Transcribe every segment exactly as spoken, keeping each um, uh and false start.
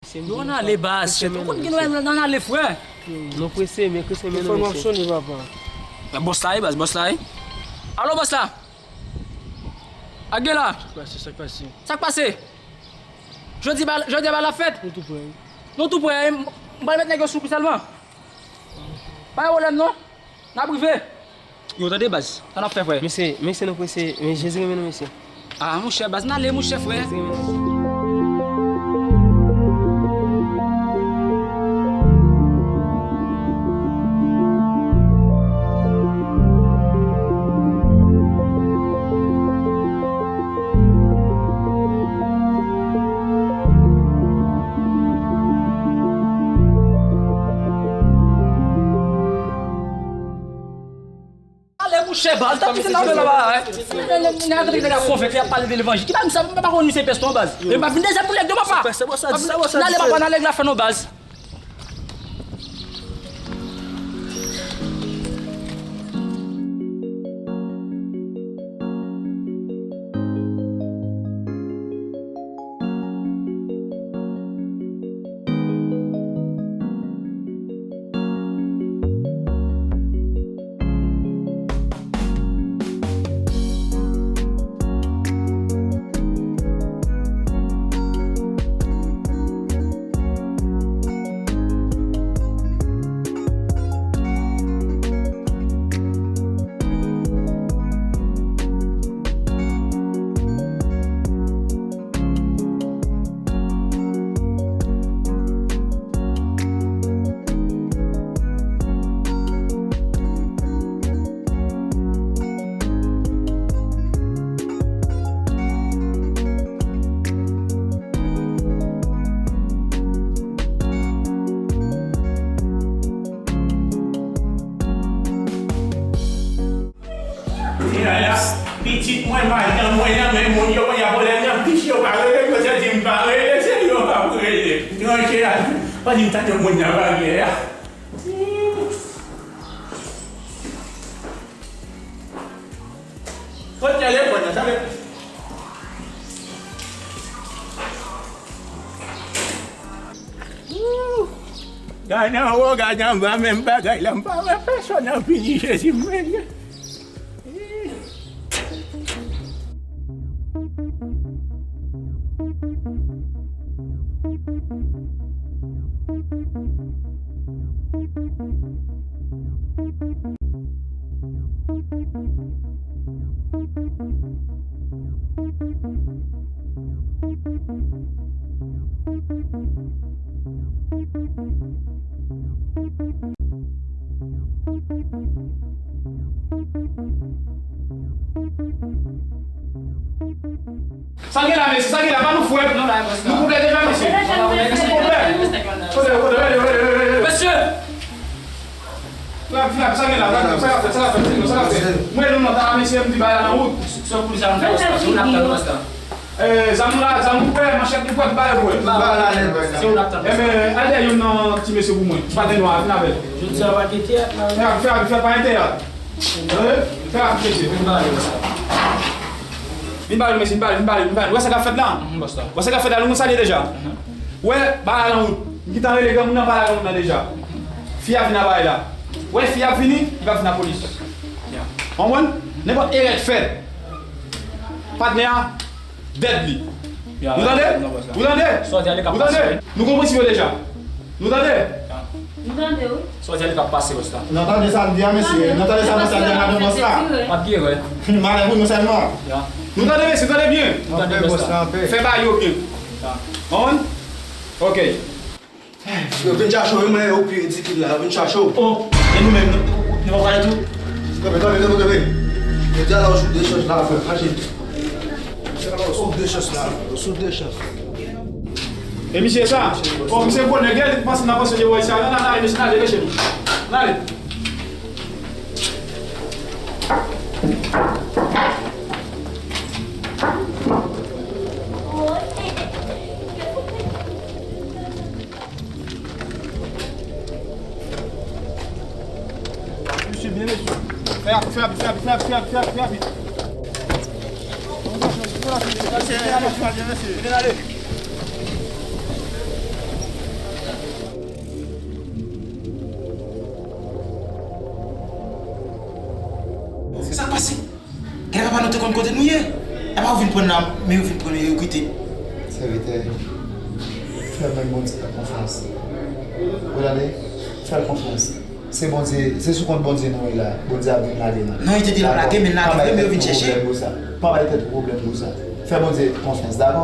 Nou ann ale, baz. Ou konn gen nou ann ale, frè. Nou prese, men prese, men nou prese. Fò n ap sonnen, papa. Bòs la, wi, baz, bòs la, wi. Alo, bòs la. Ak gen la. Sa k pase, sa k pase? Sa k pase? Jodi ba, jodi a ba la fèt. Nou tou prè, wi. Nou tou prè, wi. M pral met nèg yo sou kou sèlman. Pa gen pwoblèm, non. N ap rive. Yo, tande, baz. Sa n ap fè, frè? Mesye, mesye, nou prese. Men Jezi renmen nou, mesye. Ah, monchè, baz, n ale, monchè, frè. Jezi renmen nou. Ale, mouche, baz, ta kite nan men la, eh. Nèg, nèg, nèg a konvenk, y ap pale de levanjil. Ki bagay sa, m pa konn misye pès non, baz. E m pa vin dezyèm pou nèg yo, papa. N ale, papa, n ale, nèg la fè non, baz. Pitit mwen, madanm mwen nan men moun yo, y ap vòlè nan pich yo, pa rele, yo te di m pa rele, se yo k ap rele. Ranche la, pa di m tande moun nan pa gen la. Kot telefòn nan, sa vle. Gade anwo, gade anba, menm bagay la, m pa wè pèsonn nan fini, Jezi m rele. Sa gen la, mesye? Sa gen la? Pa nou fwè. Nou konplè deja, mesye. Mesye konplè. Kote, kote, kote, kote, kote, kote? Mesye! Vin ap, vin ap, sa gen la? Sa gen la? Sa gen la? Sa gen la? Mwen, nou nan ta, mesye, m di bagay la nan wout. Se pou li sa nou fè, se ou n ap tann, basta. Eh, zam la, zam ou pè, manchèt nou pwèt, bagay pwèt. Tout bagay la nèt, bagay la. Se ou n ap tann. Enben, al dèyè youn nan ti mesye pou mwen. Ti patè nwa, vin avè l. Jodi a, pa gen teyat la. Fè, fè, fè pa gen teyat. Tande? Fè rapid, mesye. Vin ba yo sa. Vin ba yo, mesye, vin ba yo, vin ba yo, vin ba yo. Wè sa k ap fèt la? Mhm, basta. Wè sa k ap fèt la, nou konn sa li ye deja. Mhm. Wè, bagay la wout. M gentan rele granmoun nan, bagay la wout la deja. Fi a vin nan bagay la. Wè, fi a vini, li va vin lapolis. Ya. Konprann? Nenpòt erè k fèt, patnè a, dead li. Ya, nou tande? Nou tande? Sa w di a li ka pase, wi. Nou konn prensip yo deja. Nou tande? Ya. Nou tande, wi. Sa w di a li ka pase, bòs la. Nou tande sa l di a, mesye. Nou tande sa mesye a di a madan bòs la. P ap gen erè. Malè pou nou sèlman. Ya. Nou tande, mesye, nou tande byen. Nou tande, bòs la. Fè bagay yo byen. Ya. Konprann? Ok. Yo vin chache w, wi, men yo pi ridikil la, yo vin chache w. Oh, e nou menm, nou, nou pa pale tou? Kanpe, kanpe, kanpe, kanpe. Yo di ala w sou de chans la, frè, mache. Yo sou de chans la, yo sou de chans. E misye sa? Oh, misye gwo nèg, gade, li panse nan panse de wè sa. Nan, nan, nan, mesye, nan, ale, mesye. Nan, ale. Mesye, byen, mesye. Fè rapid, fè rapid, fè rapid, fè rapid, fè rapid, fè rapid. Mesye, ale, mesye, ale, mesye. Vin ale. Konn kote nou ye. Epa ou vin pran nan men yo vin pran yo kite. Sèvitè, fè mwen Bondye a konfyans. Ou tande? Fè l konfyans. Se Bondye, se sou kont Bondye nou ye la. Bondye ap vin lage nou. Non, li te di l ap lage, men l lage vre, men yo vin chèche. Pa bay tèt ou pwoblèm pou sa. Fè Bondye konfyans, dakò?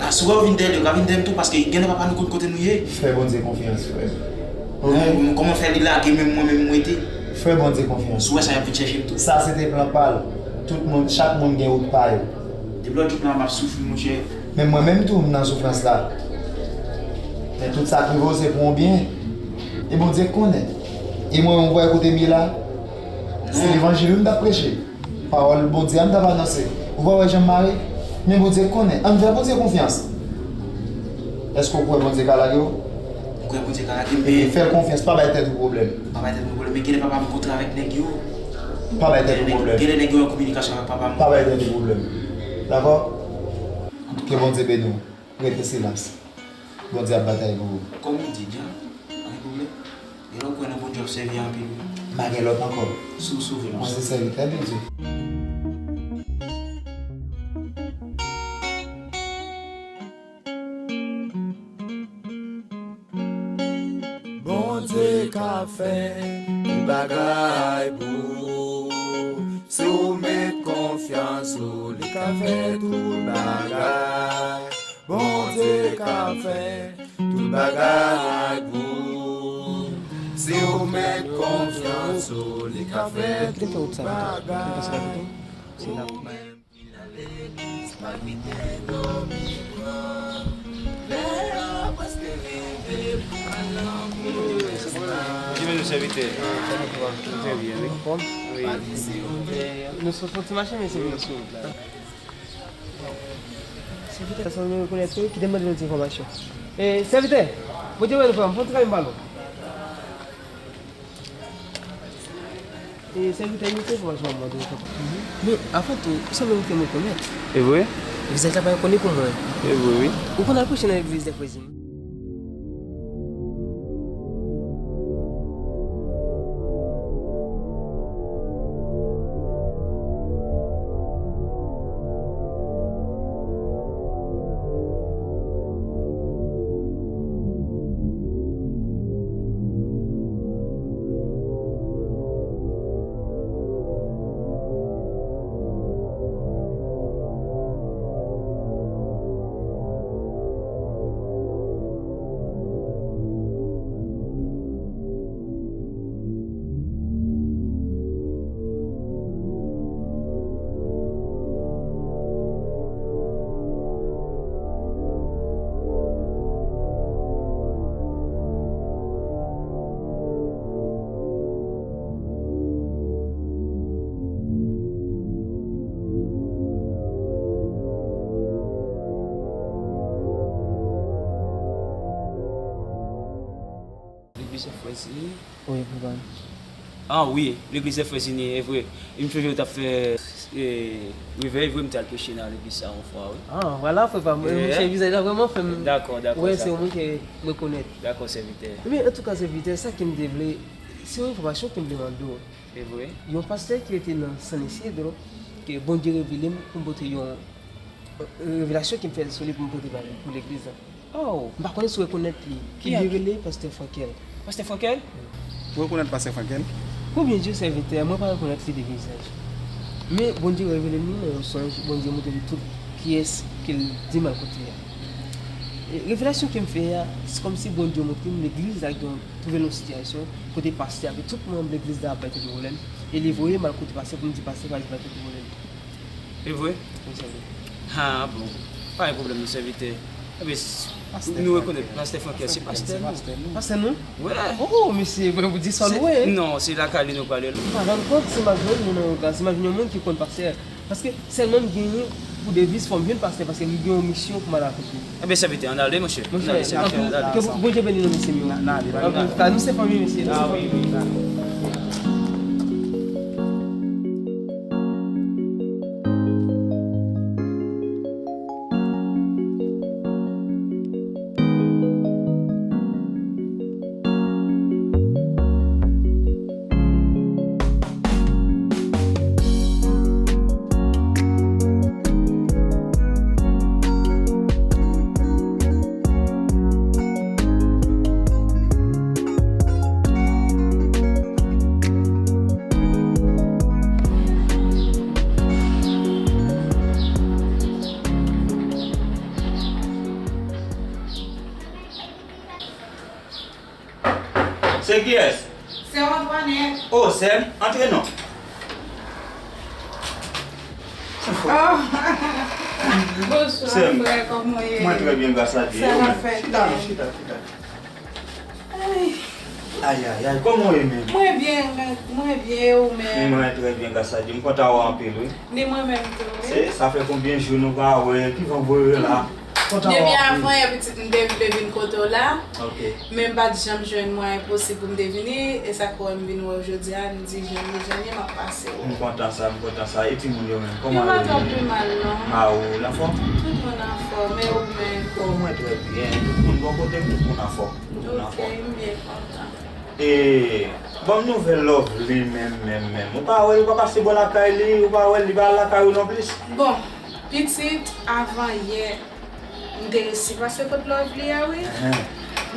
A, si w wè yo vin dèyè l, yo ka vin dèyè m tou, paske genlè papa nou konn kote nou ye. Fè Bondye konfyans, frè m. Oke? Non, kòman fè li lage menm mwen menm m rete? Fè Bondye konfyans. Si w wè sa, y ap vin chèche m tou. Sa se te plan pa l. Tout moun, chak moun gen wout pa yo. Depi lòt jou la, m ap soufri, monchè. Men mwen menm tou, m nan soufrans la. Men tout sa k rive w, se pou yon byen. E Bondye k konnen. E mwen menm, ou wè kote m ye la? Se levanjil wi m t ap preche. Pawòl Bondye a m t ap anonse. Ou pa wè jan m mare? Men Bondye k konnen. Ann fè Bondye konfyans. Èske w kwè Bondye ka lage w? M kwè Bondye ka lage m, men. Ebyen, fè l konfyans, pa bay tèt ou pwoblèm. Pa bay tèt mwen pwoblèm, men genlè papa m kontre avèk nèg yo. Pa bay tèt ou pwoblèm. Genlè nèg yo an kominikasyon avèk papa m. Pa bay tèt ou pwoblèm. Dakò? Ke Bondye beni w. Rete silans. Bondye ap batay pou ou. Kòm ou di, dja, pa gen pwoblèm. E lè w kwè nan Bondye, w ap sèvi anpil, wi. M pa gen lòt ankò. Si w sove m. Mwen se sèvitè de Dye. Bondye ka fè tout bagay pou ou. Si w met konfyans ou, li ka fè tout bagay. Bondye ka fè tout bagay pou ou. Si w met konfyans ou, li ka fè tout bagay. Ou menm. Ki menm sèvitè? Trè byen, wi. Anfòm? Wi. Nou sot fè ti mache, men se vre. Sèvitè, sa nou rekonèt tou, ki te mande nou ti enfòmasyon. E, sèvitè, Bondye beni frè m, fè yon ti kare m pale w. E, sèvitè, yon ti enfòmasyon mwen dwe fè. Men, avan tou, ou sanble yon moun ke mwen konèt. E vre? Vizaj la pa enkoni pou mwen. E vre, wi. Ou konn al preche nan legliz de Frè Zini? Legliz Frè Zini. Wi, papa m. Ah wi, legliz Frè Zini, e vre. M sonje yo t ap fè, e, revèy, vre, m t al preche nan legliz sa yon fwa, wi. Ah, vwala, frè pa m. Monchè, vizaj la vrèman fè m wè se yon moun ke m rekonèt. Dakò, sèvitè. Ebyen, antouka, sèvitè, sa ke m te vle, se yon enfòmasyon ke m vle mande w. E vre. Yon pastè ki rete nan San Isidro, ke Bondye revele m pou m pote yon, e, revelasyon ke m fè sou li pou m pote ba li, pou legliz la. Oh. M pa konnen si w rekonèt li. Kiyès? Li rele Pastè Frankel. Pastè Frankel? Wi. Ou rekonèt Pastè Frankel? Konbyen Dye sèvitè, mwen pa rekonèt li de vizaj. Men Bondye revele m li nan yon sonj, Bondye montre m tout kiyès ke l di m al kote a. E revelasyon ke m fè a, se kòmsi Bondye montre m legliz la gen twouve l yon sitiyasyon kote pastè avèk tout manm legliz la ap bay tèt yo pwoblèm, e li voye m al kote pastè pou m di pastè pa vin bay tèt yo pwoblèm. E vre? Wi, sèvitè. Ah, bon. Pa gen pwoblèm, non, sèvitè. Ebyen, s-, nou rekonèt pastè Frankel, se pastè nou. Pastè nou? Wi. Oh, mesye, bon, pou di sa, wi. Non, se lakay li nou prale. Pa rann kont, si m ap jwenn nou nan yon klas, si m ap jwenn yon moun ki konn pastè. Paske sèlman m genyen pou deviz, fò m jwenn pastè, paske m gen yon misyon pou m al akonpli. Ebyen, sèvitè, ann ale, monchè. Ann ale, sèvitè, ann ale. Ke Bondye beni nou, mesye m yo. N ale, n ale. Ann ale. Nou se fanmi, mesye, nou se fanmi. Ah wi, wi. Se kiyès? Se Antoinette. Oh, sè m, antre non. Oh. Bonswa, sè m, frè, kòman w ye? Mwen trè byen, gras a Dye. Sa va fè chita non, chita, chita. Ay. Ay, ay, ay, kòman w ye menm? Mwen byen, mwen, mwen byen, e ou menm? Mwen trè byen, gras a Dye. M kontan wè w anpil, wi. Ni mwen menm tou, wi. Se, sa fè konbyen jou nou pa wè, ki jan w ye la? Kontan wè w anpil. Depi avan yè pitit m te vle vin kote w la, men m pa t janm jwenn mwayen posib pou m te vini, e sa k fè m vin wè w jodi a, m di jan m ye, jan m ye, m ap pase w. M kontan sa, m kontan sa. E timoun yo menm, kòman yo ye? Yo pa twò pi mal, non. Ma ou, l anfòm? Tout moun anfòm, e ou menm? O, mwen trè byen. Tout moun bò kote m, tout moun anfòm. Tout moun anfòm. Ok, m byen kontan. E, ban m nouvèl Lovely menm, menm, menm. Ou pa wè l, ou pa pase bò lakay li, ou pa wè l, li pa al lakay ou non plis? Bon, pitit, avan yè, m te resi pase kot Lovely a, wi. Enhen.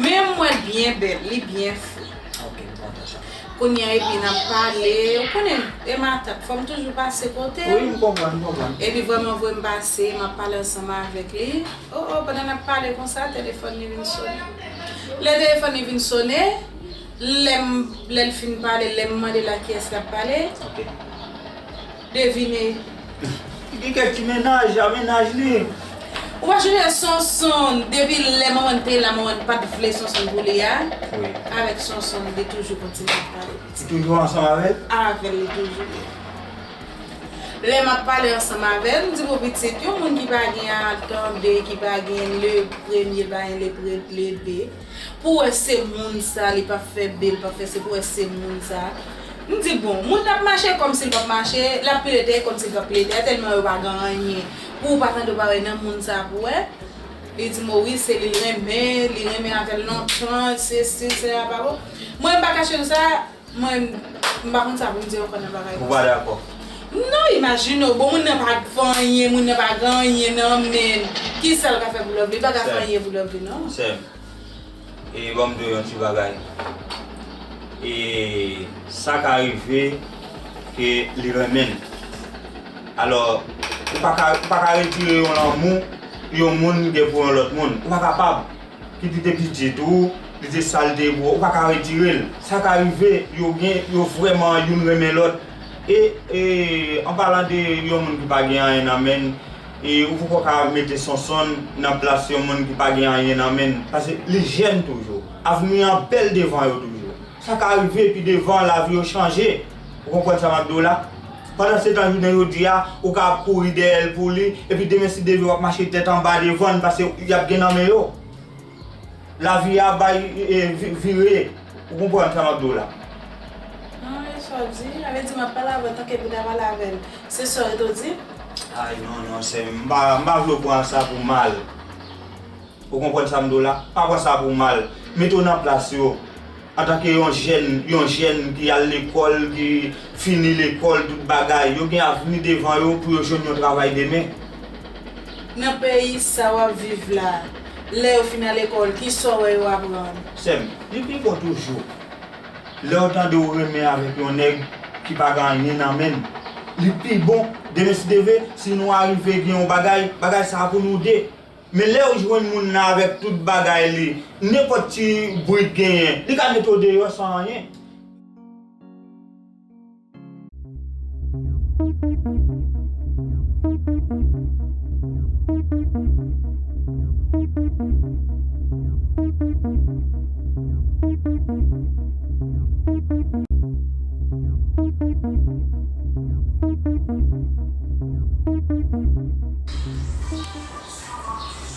Men m wè l byen bèl, li byen fre. Ok, m kontan sa. Kounye a, epi n ap pale, ou konnen, e matant, fò m toujou pase kote l. Wi, m konprann, m konprann. Epi vrèman vre, m pase, m ap pale ansanm avèk li. O, o, pandan n ap pale konsa, telefòn li vin sonnen. Lè telefòn li vin sonnen, lè m, lè l fin pale, lè m mande l a kiyès l ap pale, ok, devine. Li gen kèk ti mennaj a mennaj li. Ou pa sonje Sonson, depi lè manman l te la, manman l pa t vle Sonson pou li a? Wi. Avèk Sonson, li toujou kontinye ap pale. Li toujou ansanm avè l? Avè l, li toujou ye. Lè m ap pale ansanm avè l, m di pou pitit, yon moun ki pa gen atande, ki pa gen le premye, pa gen le pre-, le de, pou wè se moun sa, li p ap fè bèl, p ap fè se pou wè se moun sa. M di, bon, moun ap mache kòmsi l p ap mache, l ap pile tè kòmsi l p ap pile tè, tèlman yo pa gen anyen. Pou w pa tande, w pa wè nan moun sa pou wè. Li di m, wi, se li l renmen, li renmen avè l lontan, sesi, sela, pa bon. Mwen, m pa kache nou sa, mwen, m pa konn sa pou m di ankò nan bagay konsa. Ou pa dakò? Non, imajine w, bon, moun nan pa fè anyen, moun nan pa gen anyen nan men l. Kisa l ka fè pou Lovely? Li pa ka fè anyen pou Lovely, non. Sè m, e ban m di w yon ti bagay. E sa ka rive ke li renmen l. Alò, ou pa ka, ou pa ka retire yon lanmou yon moun gen pou yon lòt moun. Ou pa kapab. Kit li te pitit ou, li te sa l te ye pou ou, ou pa ka retire l. Sa ka rive, yo gen, yo vrèman youn renmen lòt. E, e, an palan de yon moun ki pa gen anyen nan men l, e ou poko ka mete Sonson nan plas yon moun ki pa gen anyen nan men l, paske li jèn toujou. Avni an bèl devan yo toujou. Sa ka rive pi devan, lavi yo chanje. Ou konprann sa m ap di w la? Pandan se tan, jounen jodi a, ou ka ap kouri dèyè l pou li, epi demen si Dye vle w ap mache tèt anba devan l, paske y ap gen nan men yo. Lavi a bay, e, vi-, vire. Ou konprann sa m ap di w la? Non, e sa w di, sa vle di m ap pale avè l tanke pou ta pale avè l. Se sa w rete w di? Ay, non, non, sè m, m pa, m pa vle w pran sa pou mal. Ou konprann sa m di w la? Pa pran sa pou mal. Mete w nan plas yo. Antanke yon jèn, yon jèn ki al lekòl, ki fini lekòl, tout bagay, yo gen avni devan yo pou yo jwenn yon travay demen. Nan peyi sa w ap viv la, lè yo fin al lekòl, kisa w wè yo aprann? Sè m, li pi bon toujou. Lè w tande w renmen avèk yon nèg ki pa gen anyen nan men l, li pi bon. Demen si Dye vle, si nou arive gen yon bagay, bagay sa a pou nou de. Men lè w jwenn moun nan avèk tout bagay li, nenpòt ti brit genyen, li ka mete w deyò san anyen.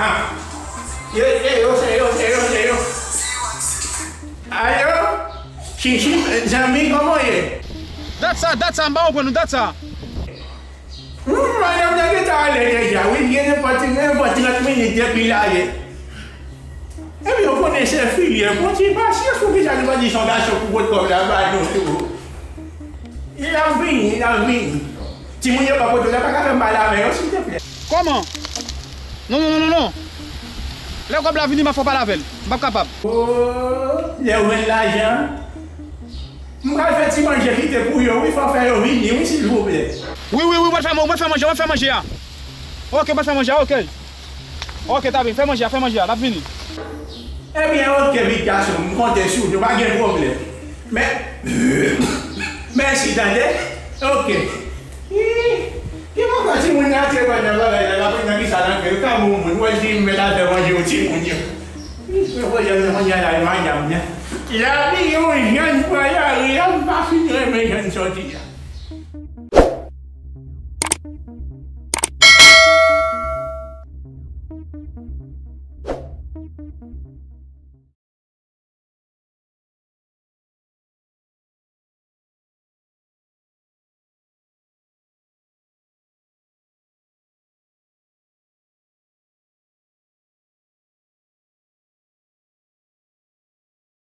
Ah, yo, yo, yo, se yo, se yo, se yo. Alo? Chichi, zanmi, kòman w ye? Dat sa, dat sa, m pa konprann ou, dat sa. Hmm, madanm nan gentan ale deja, wi, gen nenpòt, nenpòt trant minit depi l ale. Ebyen, ou konnen se fi l ye, pran ti pasyans, poukisa li pa di se yon gason pou pot kòb la ba nou tou? L ap vini, l ap vini. Timoun yo pa kote w la, pa ka fè m pale avè yo, silteplè? Kòman? Non, non, non, non, non. Lè kòb la vini, m ap fè w pale avè l. M p ap kapab. Oh, lè w jwenn lajan, m pral fè ti manje kite pou yo, wi, fò w fè yo vini, wi, silvouplè. Wi, wi, wi, mwen fè, mwen fè manje, mwen fè manje a. Ok, mwen fè manje a, ok. Ok, ta byen, fè manje a, fè manje a, l ap vini. Ebyen, oke, Vit gason, m konte sou nou, pa gen pwoblèm. Men, mèsi, tande? Oke. Ih, ki poko timoun nan te wè nan bagay la, la, nan ki sa l antre, yo ka bon moun, wè si m mèt al fè manje yon timoun yo. Ih, men pwoblèm nan, kounye a la, yo anyanm nan. Lavi yon jèn pran lari a, m pa fin renmen jan l sòti a.